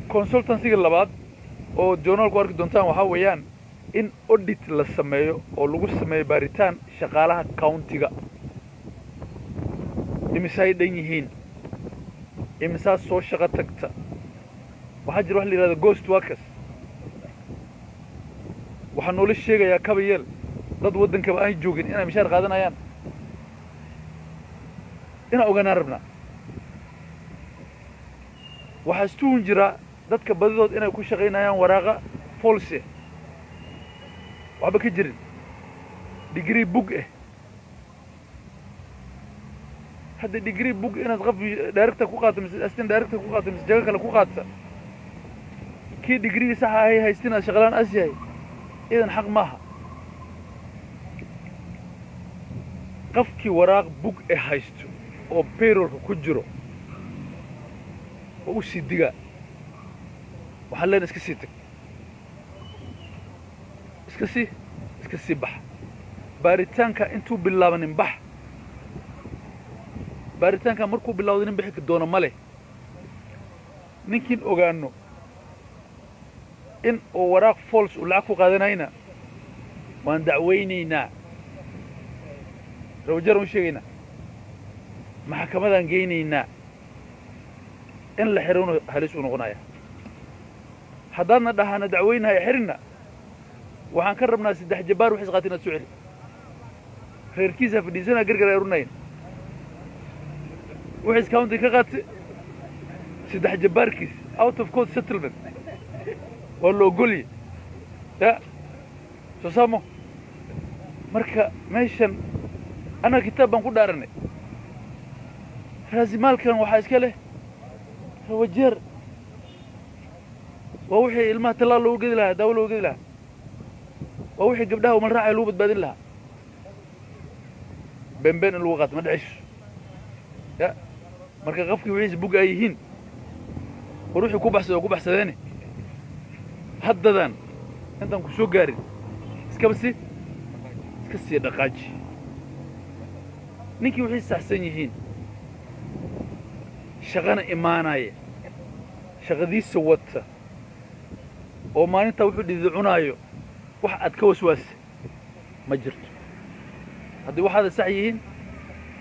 Consultancyga labaad oo journal ku arki doontaan waxaa weeyaan in audit la sameeyo oo lagu sameeyo baaritaan shaqaalaha countyga, imisaay dhan yihiin, imisaa soo shaqo tagta. Waxaa jira wax la yidhahda ghost workers. Waxaa noola sheegayaa kabayeel dad waddankaba aan joogin inay mishaar qaadanayaan. Inaan ogaanaan rabnaa. Waxaa istuhun jiraa dadka badidood inay ku shaqaynayaan waraaqa false, waxba ka jirin, degree bug ah. Hadda degree bug inaad qof director ku qaato mise assistant director ku qaato mise jago kale ku qaata, kii degree saxa ahay haystin aad shaqalaan as yahay, idan xaq maaha. Qofkii waraaq bug e haysto oo payrollka ku jiro oo u sii digaa, waxaan leenahay iska sii tag, iska sii bax. Baaritaanka intuu bilaabanin bax. Baaritaanka markuu bilawda nin bixi doono ma leh. Ninkiin ogaano in uu waraaq false uu lacag ku qaadanayna, waan dacwaynaynaa, rawajar u sheegaynaa, maxkamadaan geynaynaa. In la xirona halis u noqonaya. Haddaadna dhahana dacweynahaya xirinna, waxaan ka rabnaa saddex jabaar waxis qaata inaad soo celi. Reerkiisaa fadhiisanaa, gargar ay runayn wixiis county ka qaatay saddex jabaarkiis. Out of court settlement waa la ogolye ya soo saamo. Marka meeshan annaga kitaab baan ku dhaaranay. Raasimaalkan waxaa iska leh Rawajeer. Waa wixii ilmaha tallaal loogu gedi lahaa, daawo loogu gedi lahaa, waa wixii gabdhaha umal raacaya lagu badbaadin lahaa. Beenbeen in lagu qaato ma dhiciso ya. Marka qofkii wixiisa bug ay yihiin, war wixii ku baxsada oo ku baxsadeene, haddadan intaan ku soo gaarin iskaba sii, iska sii dhaqaaji. Ninkii wixii saxsan yihiin, shaqana imaanaya, shaqadiisa wata, oo maalintaa wuxuu dhidi cunaayo, wax aad ka waswaase ma jirto. Haddii waxaada sax yihiin,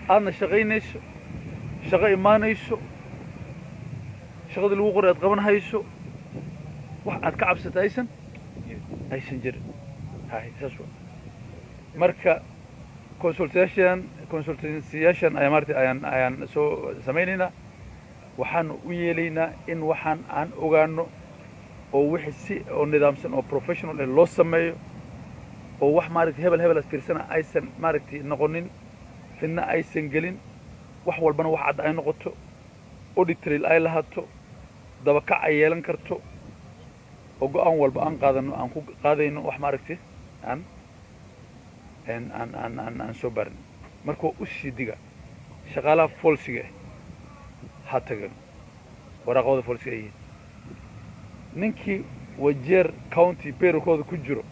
aadna shaqaynayso, shaqo imaanayso, shaqadii lagu qoray aad qaban hayso, wax aad ka cabsata aysan jirin. Hay, saas wa. Marka consultancyyaashan ayaa maarata ayaan soo samaynaynaa. Waxaan u yeelaynaa in waxaan aan ogaano oo wixii si oo nidaamsan oo professional eh loo sameeyo, oo wax maaragtay hebel hebel as fiirsana aysan maaragtay noqonin, fidna aysan gelin, wax walbana wax cad ay noqoto, audit trail ay lahaato, dabakac ay yeelan karto, oo go'aan walba aan qaadano aan ku qaadayno wax maaragtay aan soo barin. Marka waa u sii diga shaqaalaha falsega ah ha tageno, waraaqooda falsega ay yihiin. Ninkii Wajeer County payrollkooda ku jiro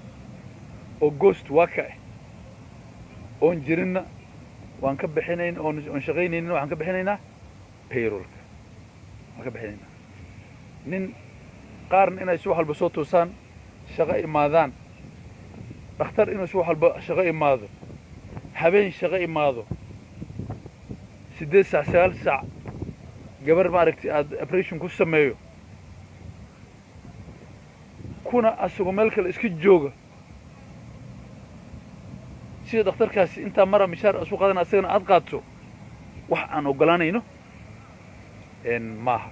oo ghost worker ah oon jirinna, waan ka bixinayn oon shaqaynaynin, waxaan ka bixinaynaa payrollka, waan ka bixinaynaa. Nin qaarna inay subax walba soo toosaan, shaqo imaadaan, dhakhtar inuu subax walba shaqo imaado, habeen shaqo imaado, 8 saac, 9 saac gabar maaragtay aada operation ku sameeyo, kuna asagoo meel kale iska jooga, sida dhakhtarkaasi intaa mara mishaar asu qaadana, asagana aad qaato, wax aan oggolaanayno maaha.